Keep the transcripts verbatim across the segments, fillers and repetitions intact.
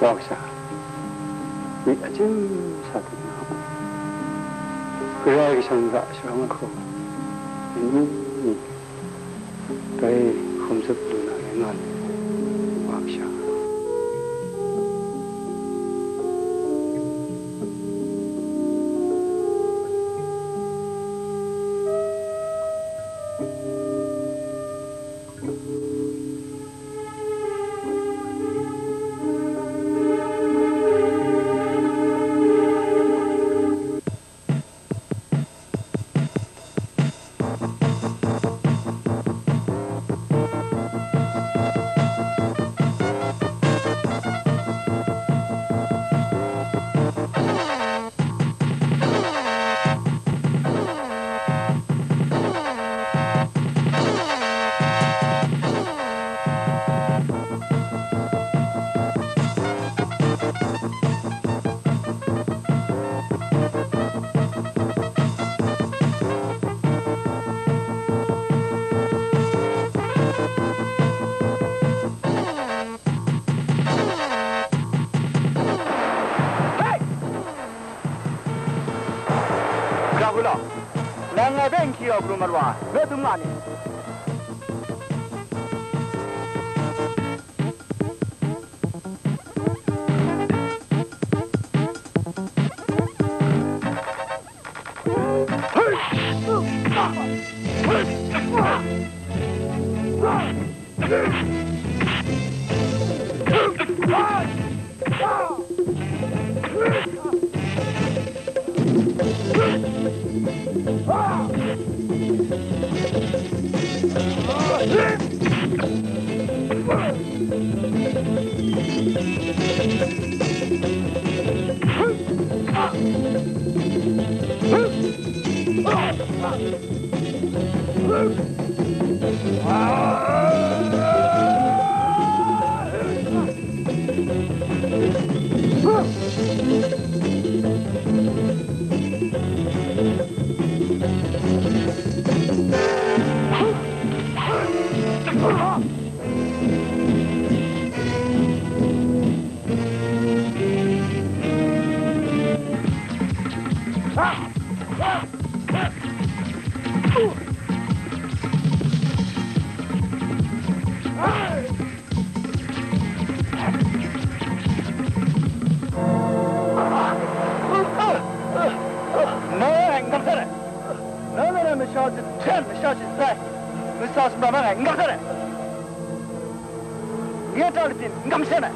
Wa Kasha, myit achyin sa hte na, Karai Kasang hta sharang ahkraw, myit ni ni dai hkum tsup lu na rai nga ai, Wa Kasha. Dracula, nang ngai hpe n hkye wa hkrum maru ai, naw dum nga ni? Nang ngai n kam sat ai. Nang ngai masha jahten masha shatsai, masha sumra nang ngai n kam sat ai. Nye a lachyum n kam sat ai.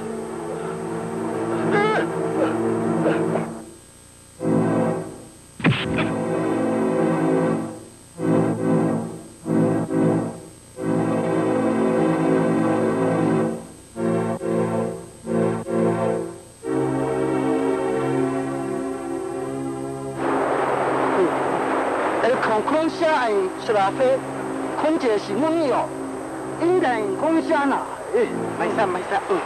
E hkawng hkawng sha ai sara hpe hkawng hte shi ngu ni yaw, n dai n hkawng sha na, e, mai san, mai san, e.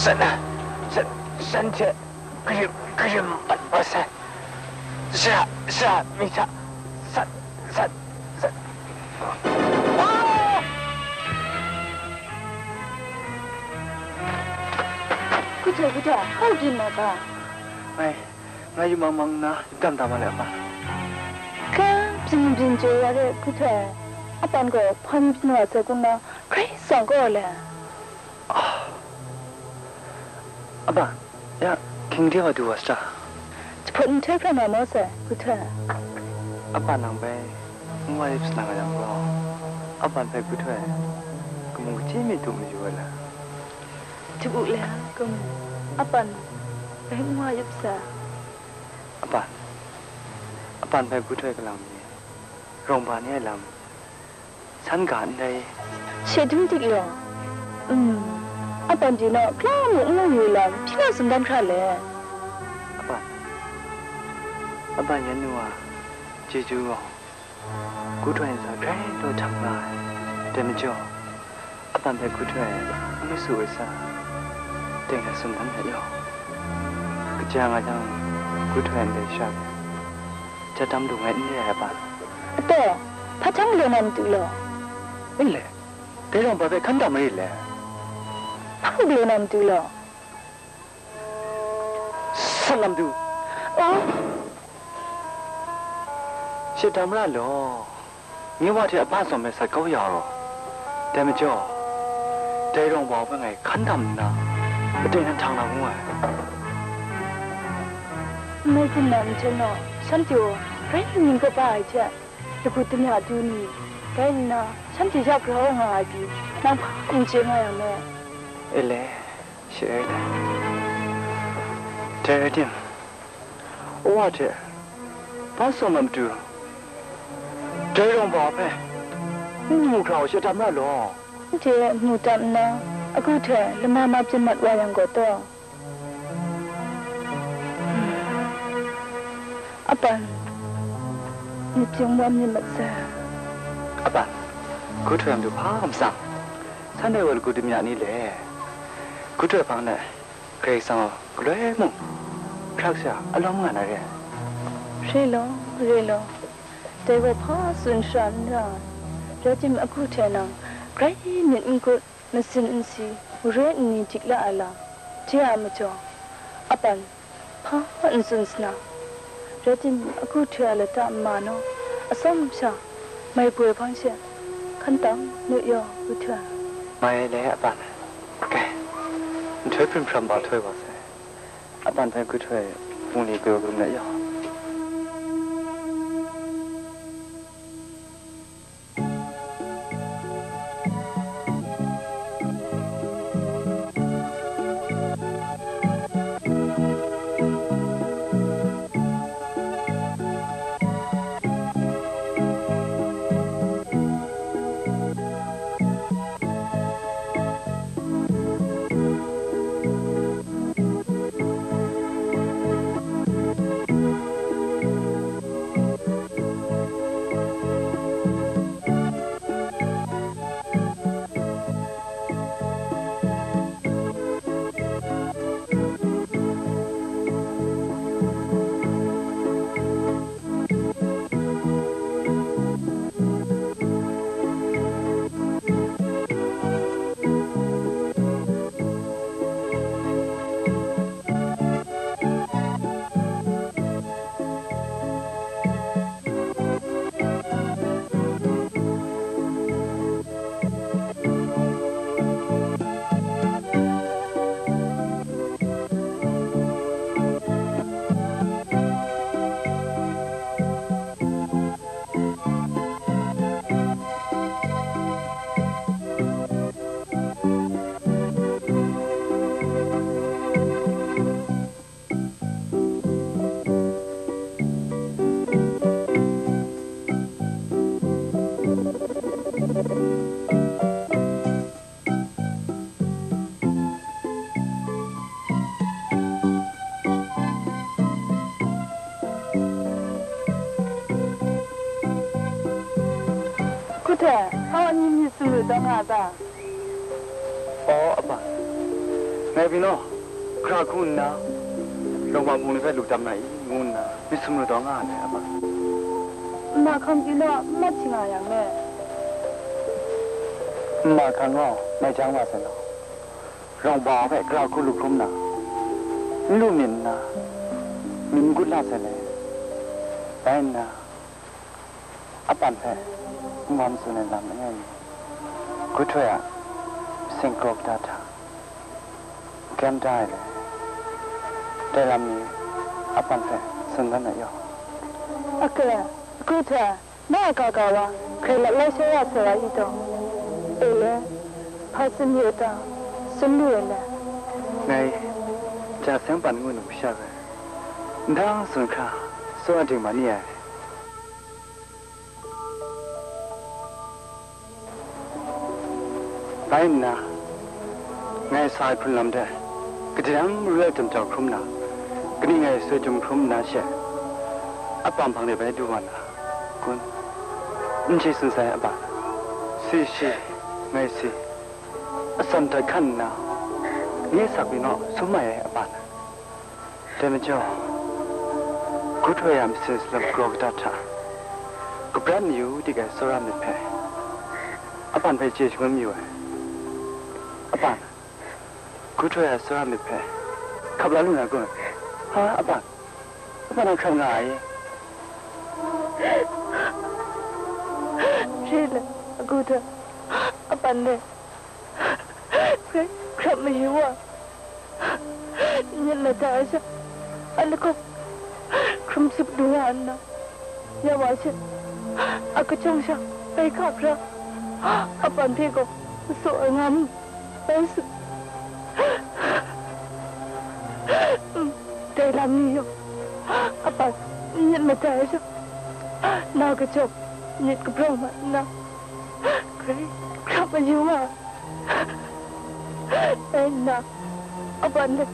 Shan, shan, shan hte karim, karim mat wa sai. Sha, sha, mi hta, sat, sat, sat. Kuhtoi, kuhtoi, hkau byin na ga? Ngai, ngai yu mang mang nna, dam da ma le, a ma. Ka, byin byin chye wa re, kuhtoi. Apan gaw hpa mi byin wa sai kun na, grai tsawng kaw le. Aban, ya, hkying de wa du wa sata? Jahpawt nhtoi hkra nga maw sai, Guhtoi? Aban nang bai n wa yip sa na nga yang gaw, Aban hpe Guhtoi kamu kachyi mi du mayu ai le? Du u le, kamu, Aban bai n wa yip sa. Aban, Aban hpe Guhtoi kalang mi rawng ba ni ai lam san ga ndai. She dum dik law. Mm. Aban di naw, hkra mung n mu yu lam, hpyi naw tsun dan hkra le. Aban, Aban yan nu a chyeju gaw, Guhtoi ntsa grai daw htam nga ai. Dai majaw, Aban hpe Guhtoi n masu ai sa, deng na tsun dan hte yaw, kaja nga jang, Guhtoi ndai sha hpe jat dam lu ngai n re ai, Aban. Ataw, hpa htan galaw na matu law? E le, dai rawng ba hpe hkan dam marit le. Hpa galaw na matu law? San na matu. Oh! Shadam ra law. Nye wa hte a hpa tsawm ai sat kau ya gaw, dai majaw, dai rawng wa hpe ngai hkan dam nna, madeng nan htang na ngu ai. N mai byin na nhten naw, shanhte gaw grai mying kaba ai hte, lagu damya du ni, rai nna, shanhte ya grau nga ai pyi, nang hpa n chye nga yang me? E le, she ai dai. Dai rai tim, Wa hte, hpa tsawm ai matu, dai rawng ba hpe, n mu hkra u, shadam ra law. Anhte mu tam nna, agu hte lama ma byin mat wa yang gaw taw? Apan, myit pyeng wa myit mat sai. Apan, Guhtoi a matu hpa kam tsang, shanhte wa lagu damya ni le? Guhtoi hpang de, Karai Kasang gaw galoi mung hkrak sha alawm nga na re ai. Re law, re law, dai gaw hpa tsun shara n ra ai, rai timung, agu hte nang grai myit n kut, masin n si, mare nni dik la ai lam, de a majaw, Apan hpa n tsun sa na, rai timung, agu hte a lata nma naw, atsawm sha mai boi hpang she, hkan tam nu yaw, Guhtoi. Mai le, Apan. Kai, nhtoi hprim hpram ba htoi wa sai. Apan hpe Guhtoi bungli goi wa krum let yaw. Guhtoi, hpa wa ni myit sumru taw nga a ta? Aw, Apan, ngai pyi naw, gara hku nna, rawng wa bung ni hpe lu tam na i, ngu nna myit sumru taw nga ai, Apan. Nma hkang pyi naw, n mat hti nga yang me? Nma hkang gaw mai jang wa sai law, rawng wa hpe gara hku lu hkrum na, n lu myit nna, myit n gut la sai le. Rai nna, Apan hpe Wa matsun ai lam langai mi, Gu Htoi a singkraw kata hta, gam da ai le, dai lam ni a pan hpe tsun dan ai yaw. Ake, Gu Htoi, na a ga ga wa, hkrai lat lai sha ya sa ra i taw? E le, hpa tsun yu ta, tsun lu ai le? Ngai, ja seng pan ngu nu sha bai, ndang tsun hkra, tsaw a ding ma ni ai. Bai nna, ngai sa ai hpun lam de, kaji ram maru ai jam jau hkrum na, kaning ngai soi jum hkrum na she, a pam hpang de bai du wa na, kun? N chye tsun sai, a pa. Si shi, ngai si. Atsam dat hkan nna, nye sak mi naw sum mai ai, a pa. Dai majaw, Gu Htoi a masum salam kraw kata hta, kabrat mayu dik ai tsawra myit hpe, a pan hpe chye shangun mayu ai. A pan, Gu Htoi a tsawra myit hpe hkap la lu na kun? Ha, a pan, a pan a hkap nga ai. Re le, Gu Htoi, a pan le. Hkrai hkrap mayu wa, myit mada ai sha, a lahkawng hkrum tsup lu wa nna, ya wa she, a kachyawng sha bai hkap ra, a pan hpe gaw tsaw ai nga mu, bai tsun. Dai lam ni yaw, a pan myit mada ai sha, na kachyawng myit kabrawng mat nna, hkrai hkrap mayu wa. Rai nna, a pan le,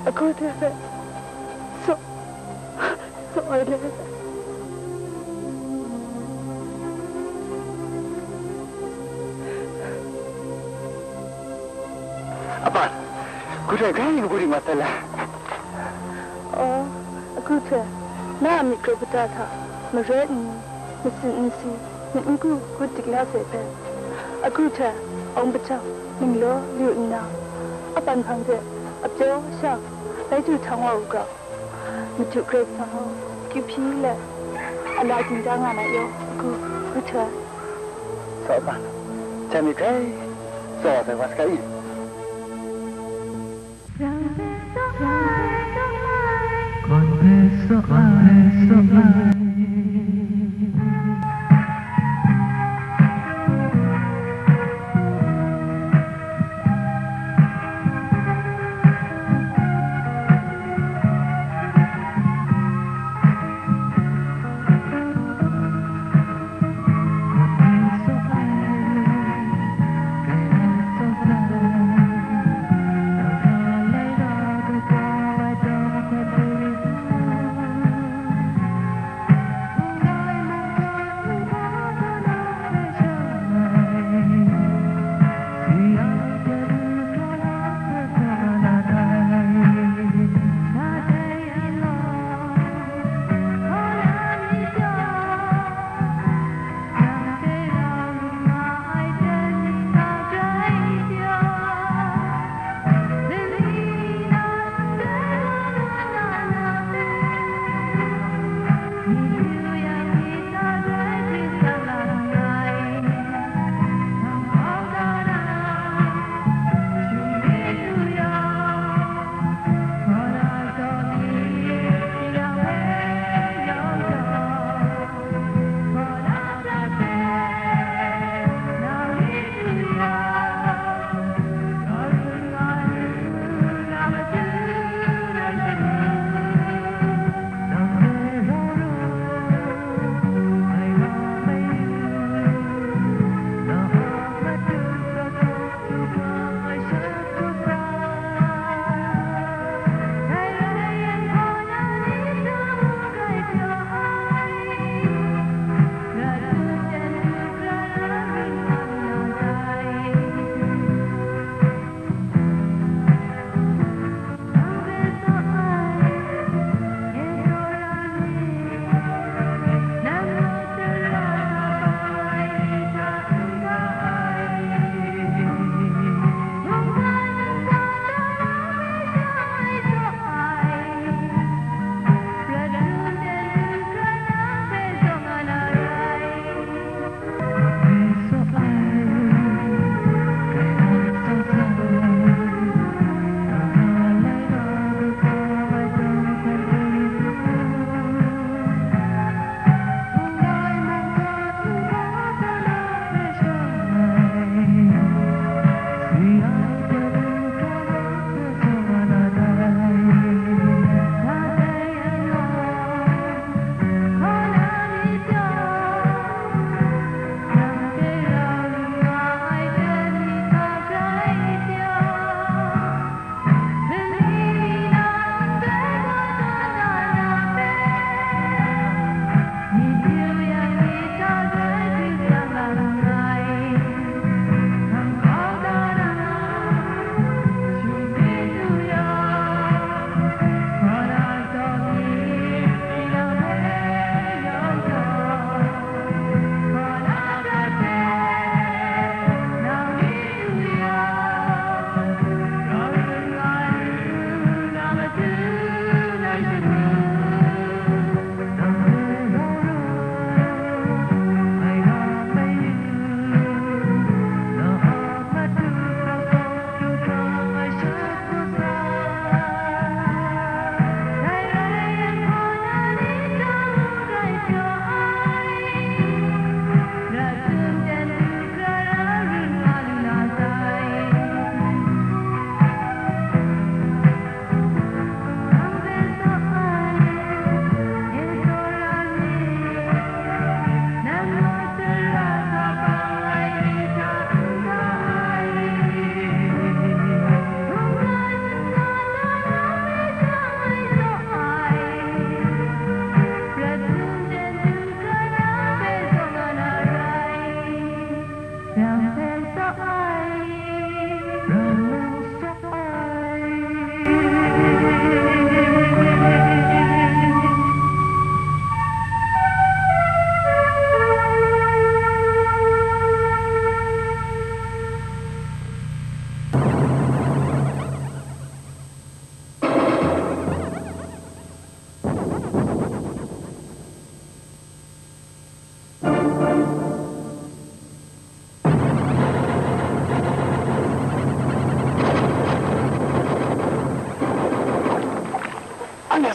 a Gu Htoi hpe tsaw, tsaw ai le. A pan, Gu Htoi grai kabu dik mat sai la. Aw, a Gu Htoi, na a myit kraw kata hta, marai nni, matsin nsi, myit n gu, gu dik la sai hpe, a Gu Htoi, awng pajang, ninglaw yu nna, a pan hpang de, a pyaw sha, bai du htang wa u ga, Madu Karai Kasang gaw, kyu hpyi let, a la dingda nga na yaw, a Gu, Gu Htoi. Tsaw a pan, jai myit grai tsaw ai wa saga i.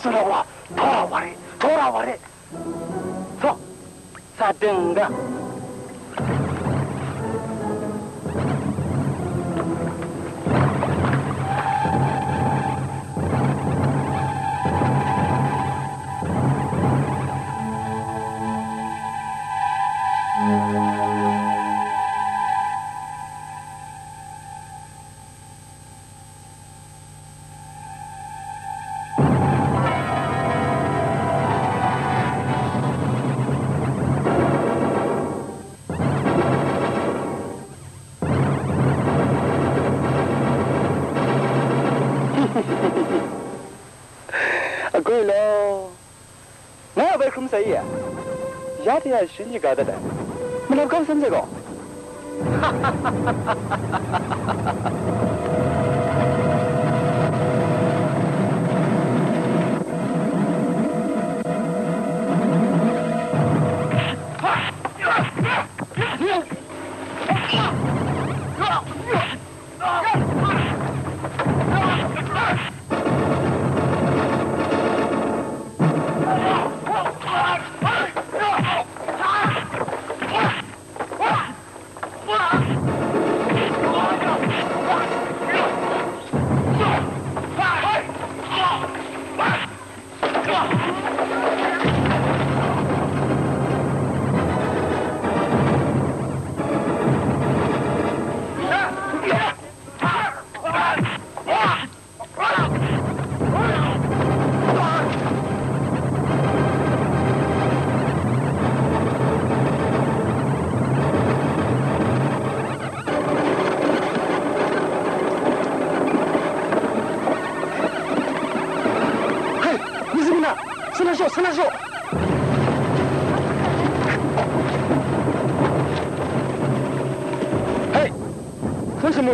Tora wa re, tora wa re, tora wa re. Thaw, sa deng da. Agwi law, nga a bai hkrum sai ya, ya de ya shin shaga dat ai. Malap kau san sai gaw. Hei, mi sing na, sa na shaw, sa na shaw. Hei, 分什么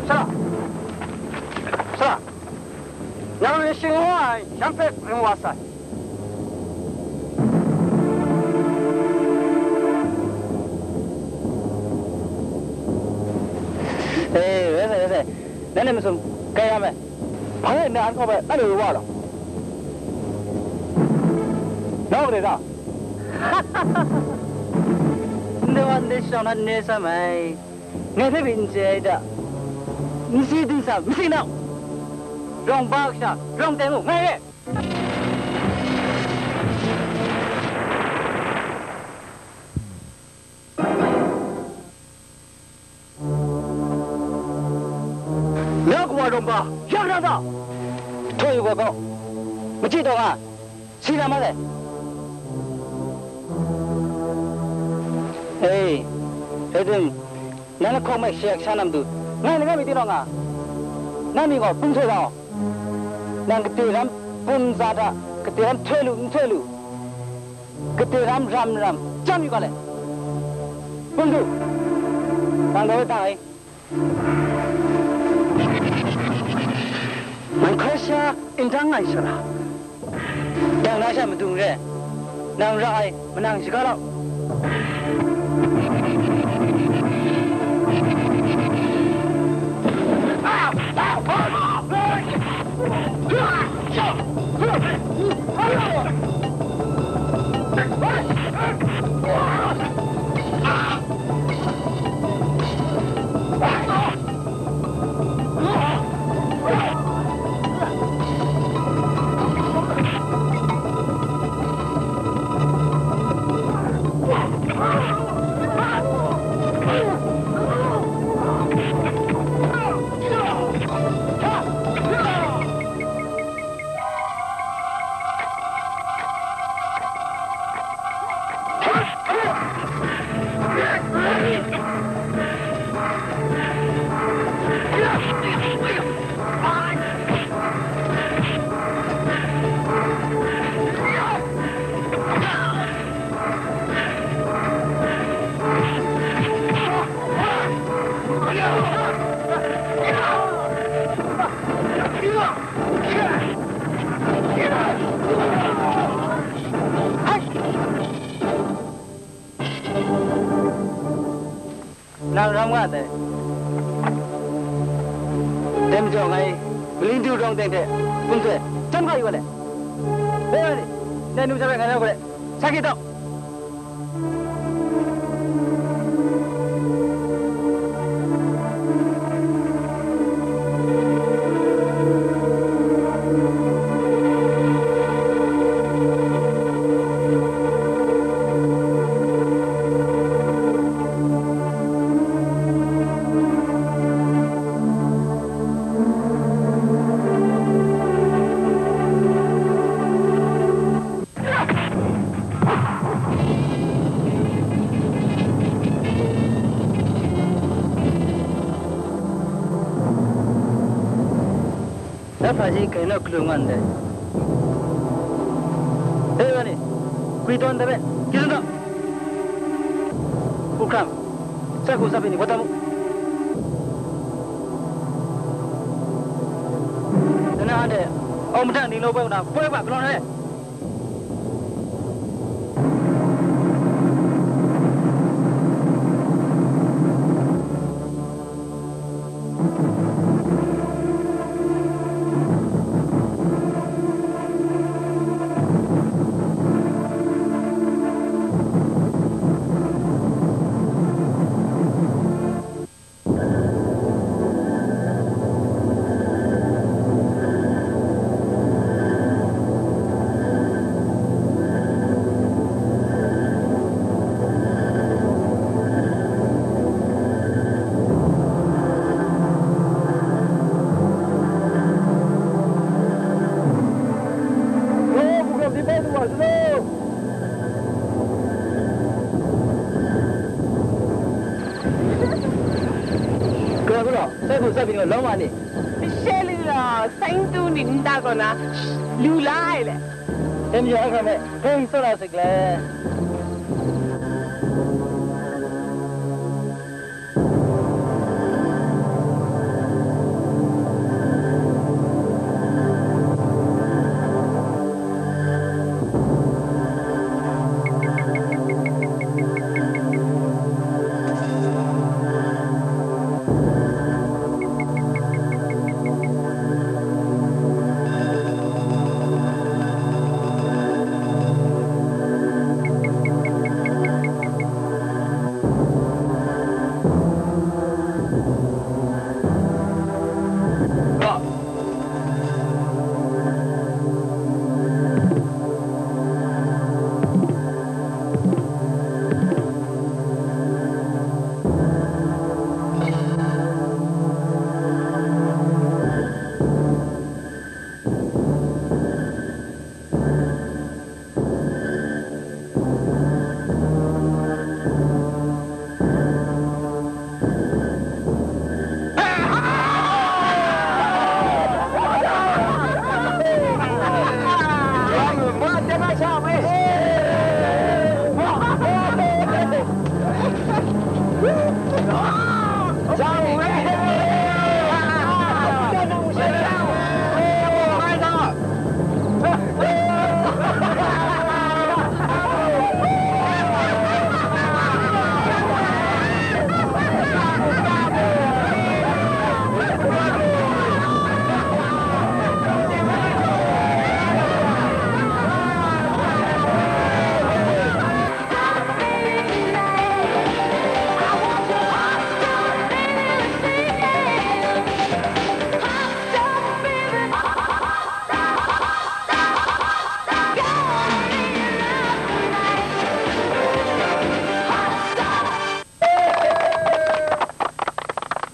？Sara! Sara! Nang rai shing wa ai, shan hpe ring wa sai. E, rai sai, rai sai. Nanhte masum kai ya me. Hpa rai nna an hkawm ai, anhte wa law. Nau gade ta? Ndai wa ndai shadawn na n re sam ai. Ngai hpe pyi n chye ai ta? Nsi dingsam, nsi nau! Rawng ba kasha, rawng teng u, ngai re! Na kawa rawng ba, ya na ta? Htaw yu ga gaw, machyi taw nga, si na ma sai. E, rai tim, nang lahkawng hpe shayak sha na matu, ngai langa mi tinau nga, nang myit gaw pung htoi ra gaw, nang kade ram pum za hta, kade ram htoi lu n htoi lu, kade ram ram n ram, chyam yu ga let. Pung du, nang daw e dang ai. Nang hkrai sha n dang ai sha ra, dang na sha madung re, nang ra ai manang shaga lau. Nang ram nga ndai. Dai majaw ngai Maling Du rawng teng hte kun soi chyam hkra yu wa le. Dai wa ni, nai nu sha rai ngai na gaw le, sa hkye tau. Sa hpa shi grai naw hkalum nga ndai. Dai wa ni, gwi tawn da bai, gyi dun ga. Hku hkrang, sa hku sa pyi ni, wa tam mu. Nana ande, awng madat ning law bai na, poi wa, galaw na le. Kara kara, sai bu sai bini gaw lawm a ni? Mashe lu gaw, saing tu ni nta kaw na, lu la ai le. Tem ya hkra me, hkrai tsawra sek le.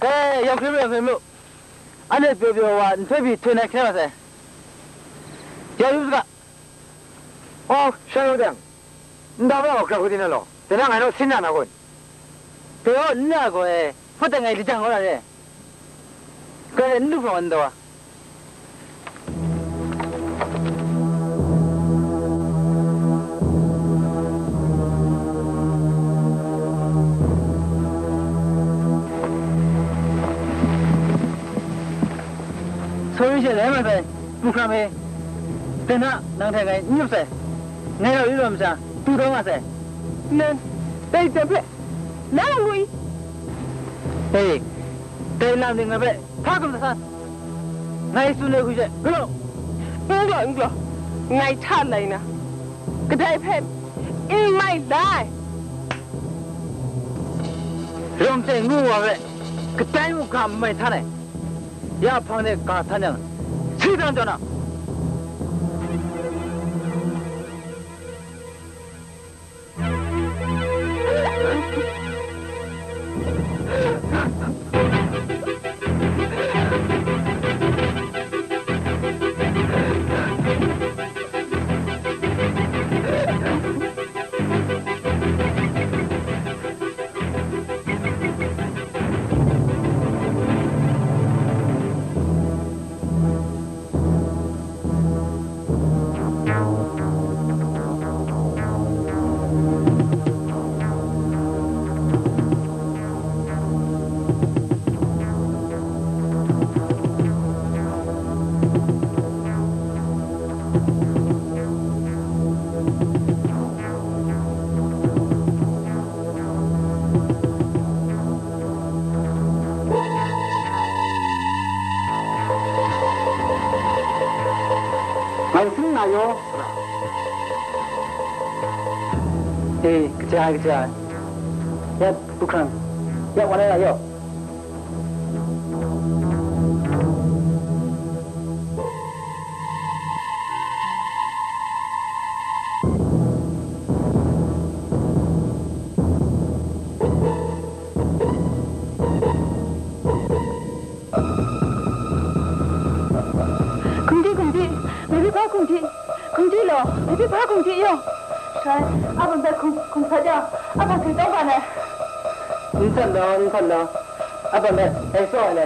Dai, yawng hkrim lu, yawng hkrim lu. Anhte pyaw pyaw wa, nhtoi pyi htoi nai hkrai wa sai. Ya yu saga. Oh, sha yawng dang. Nta wa gaw grau hku di na law, dai na ngai naw sin na na kun? Dai gaw n na gaw e, hput dat ngai lajang wa na re. Grai n lu hprawng ai nta wa. Sorry she rai ma sai, Pu Hkram e. Dai na, nang hte ngai n yup sai. Ngai rau yu rawt masha, du taw nga sai. Nan, dai jam hpe, na ngu i? Hei, dai lam ning na hpe, hpa hkam sa san. Ngai tsun ai hku she, galaw. N galaw, n galaw. Ngai hta lai na, kadai hpe n mai lai. Rawng chyai ngu wa hpe, kadai mung ga n mai htan ai. Ya hpang de ga htan yang, si dan tawn a. Ngai sing na yaw. E, kaja ai, kaja ai. Ya, Pu Hkram. Ya, wa na ya yaw. Hkum di, hkum di, mei byi hpa hkum di, hkum di law, mei byi hpa hkum di yaw. Shai, a ban bai hkum, hkum sat yaw, a ban hkum tawng ban ai. N san law, n san law, a ban bai, dai tsaw ai le.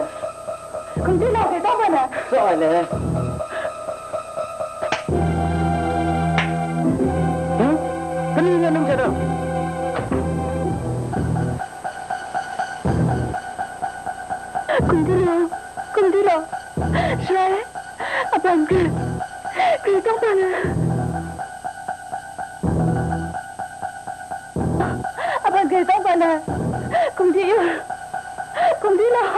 Hkum di law, hkum tawng ban ai. Tsaw ai le. Hmm? Kani nga nang jat a? Hkum di law, hkum di law. Shai, a ban hkum, hkum tawng ban ai. A ban hkum tawng ban ai. Hkum di yaw, hkum di law.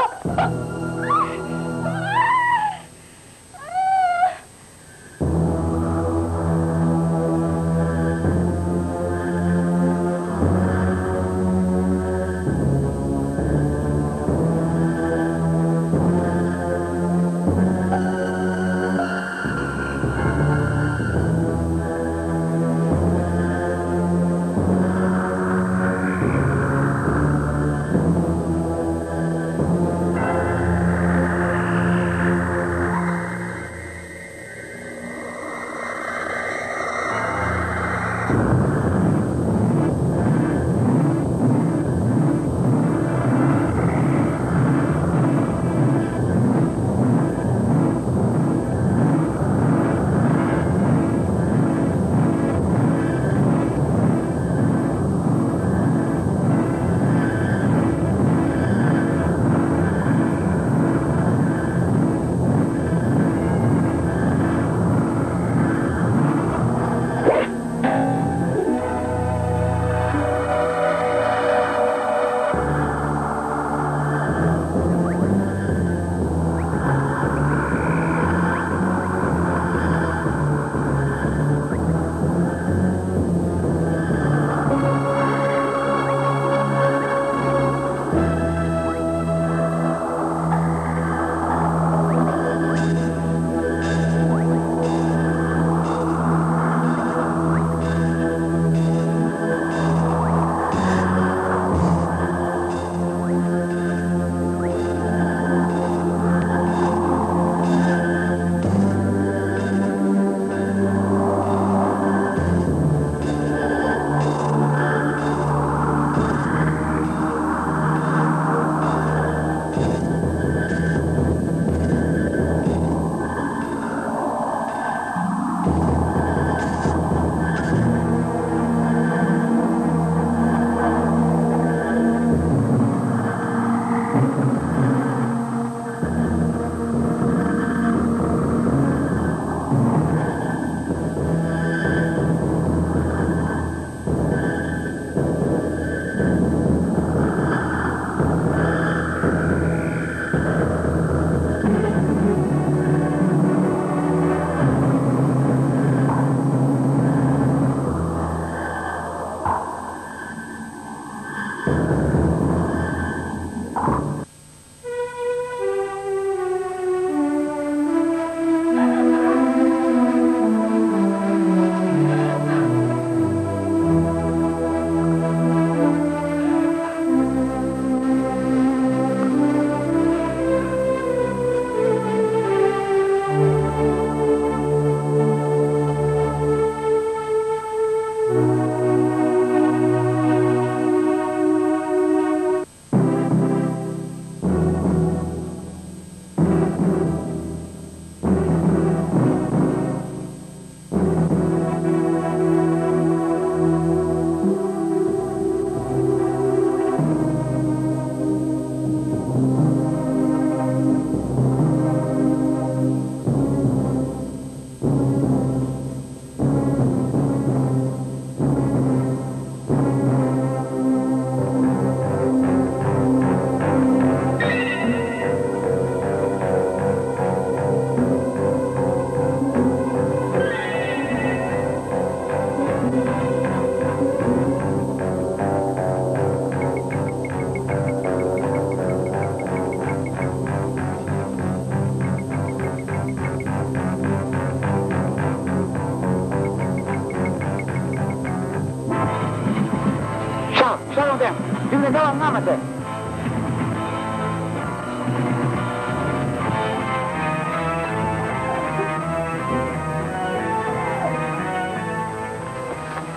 Sa wa nga ma sai.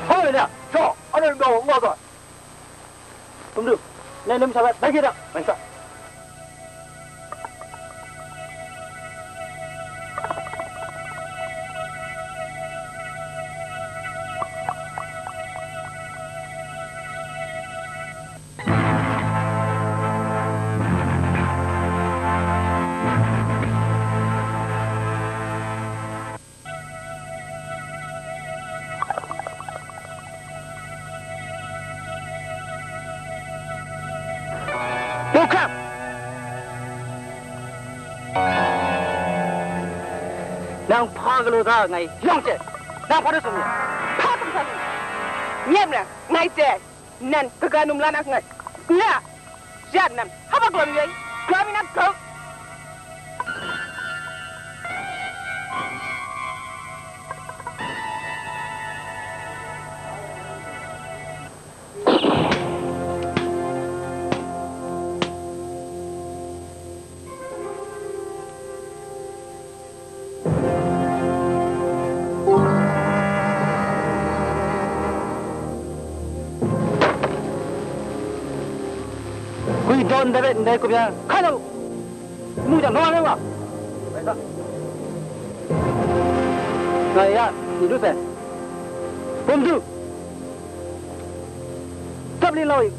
Hoi na, shaw, anhte gaw n gaw taw? Hkum du, nai num sha bai, bai hkye dang, bai sa. Hkam! Nang hpa galaw da ngai yawng chye, nang hpa da tsun myit? Hpa tsun sa myit? Myit mara, ngai chye. Nan kaga num la na nngai. N ra! Ya nan, hpa galaw mi rai, galaw mi na galaw. Gwi dawn dai rai ndai, kup yang hkan u. Mu jang, naw rai wa. Ngai ya, ni lu sai. Bum du. Tsap li lau i.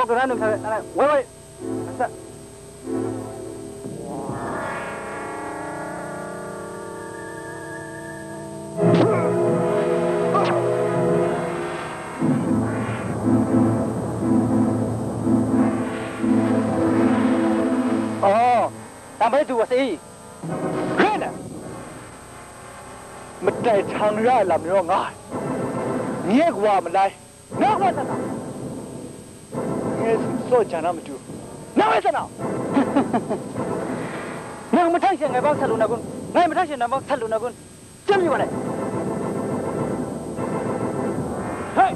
Dona num sa, wai wai. Sa. Oh, tam bai du wa se i. Ren ai. Matai htang ra ai lam ni rawng nga ai. Nye kawa malai. Nang wa sa na? Ngai tsun tsaw ja na matu, nang wa sa na? Nang mahtai she ngai bang sat lu na kun? Ngai mahtai she nang bang sat lu na kun? Chyam yu wa le. Hei!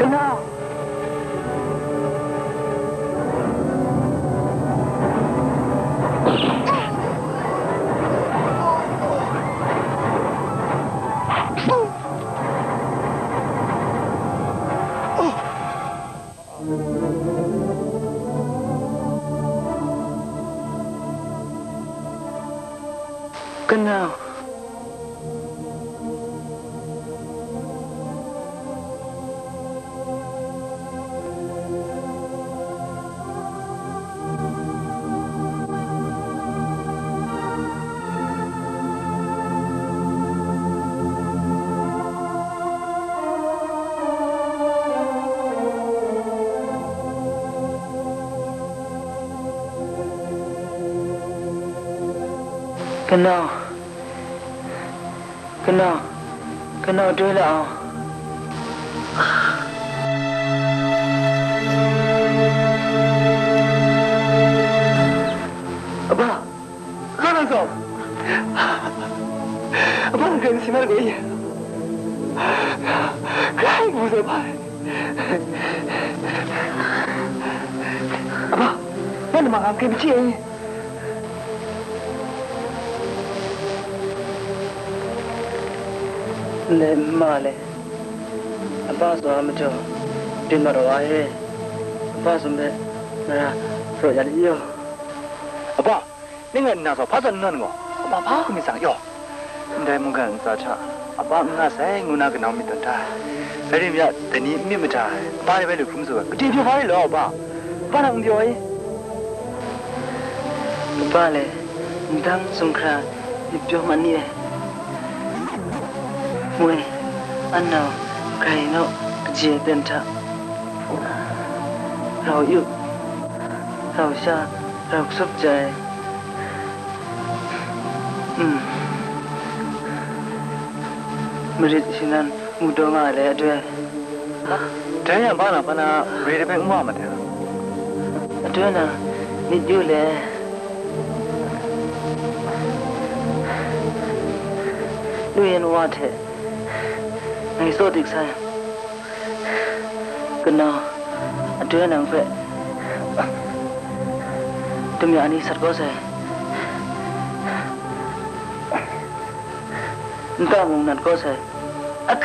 Kanau! Kanau. Kanau, kanau, kanau doi la au. Aba, la nang gaw. Aba, nang grai n si na gaw i? Grai n si na gaw i? Aba, nang na ma nga n grai n chye i? Ndai n ma le, aba zawn a majaw, byin mat wa ai e. Aba zawn hpe Mara, so ya ni yo. Apa, ning ngai nna sa hpa zawn n nawn gaw, apa hpa hku myit sang yaw. Ndai mungkan ntsa hta, apa n nga sai ngu na kanau myit tawn ta. Rai rim ya, dai ni n myit mada, apa rai bai lu hkrum su ai, kade pyaw hpa rai law, apa. Apa nang n pyaw ai? Apa le, ndang sumhkra myit pyaw man ni ai. Moi, an nau, grai nau, kaji ai ten hta, rau yu, rau sha, rau kasup jai, mm, marit shanan mu daw nga ai le, adoi. Dai yang, hpa na, hpa na, re de hpe n wa ma de. Adoi na, myit yu le. Lu yan wa hte, ngai tsaw dik sai. Kanau, adoi nang hpe, damya ni sat kau sai. Nta mung nat kau sai. Ak!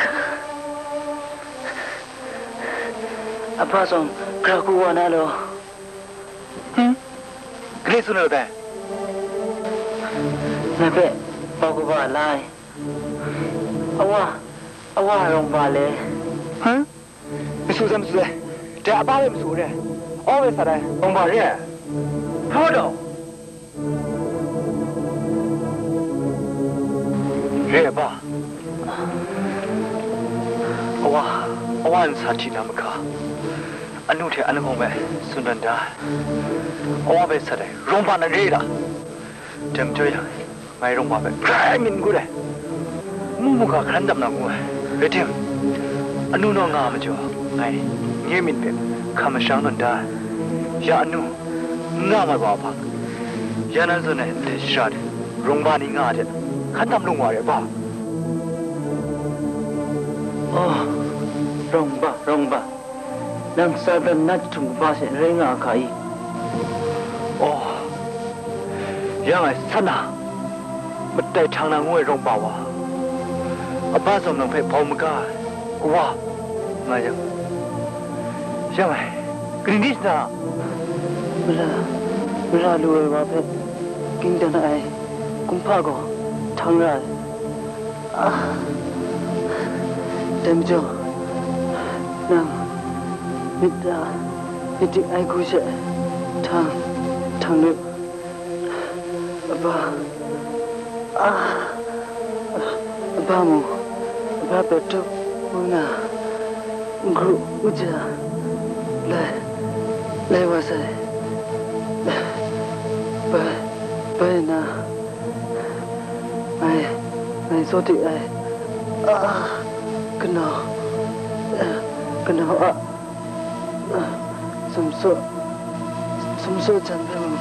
Apa zawn, gra ku wa na law. Hmm? Gre tsun ai dai? Ngai hpe pau kaba la ai. Awa, awa rawng ba le. Huh? Masu sai, masu sai. Dai apa rai masu re. Aw bai sa dai. Rawng ba re ai. Re ai ba? Awa, awa nsa hti na mahka, anu hte an lahkawng bai tsun dan da ai. Awa bai sat ai, rawng ba nan re ai ta? Dai majaw yang, ngai rawng ba hpe grai myit n kut ai. Mu mu ga hkran dam na ngu ai. Rai tim, anu naw nga ai majaw, ngai nye myit hpe hkam mashang nawn da ai. Ya anu, n nga mai wa hpa, ya nan zawn ai ndai shara de, rawng ba ni nga ai hte, hkan tam lung wa re ai ba? Oh, rawng ba, rawng ba, nang Satan na jahtum kaba she rai nga a hka i? Oh, ya ngai san na, matai htang na ngu ai rawng ba wa, a ba zawn nang hpe bau maga ai, Wa, nga yang, yang ai, kaning di shana? Mara, mara lu ai wa hpe ging dan ai kumhpa gaw htang ra ai. Ah, dai majaw, nang myit, ah, myit dik ai hku she htang, htang lu. Aba, ah, aba mung, aba Petru ngu na, n-gu n-ja, lai, lai wa sai. Bai, bai na, ngai, ngai tsaw dik ai. Ah, kanau, kanau a, sumsaw, sumsaw jan hpe mung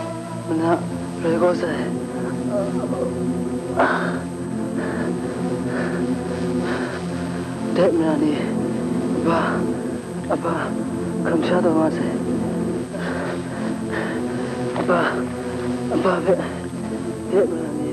mana rai kau sai. Dai mara ni, aba, aba, kamsham taw nga sai. Aba, aba hpe, dai mara ni,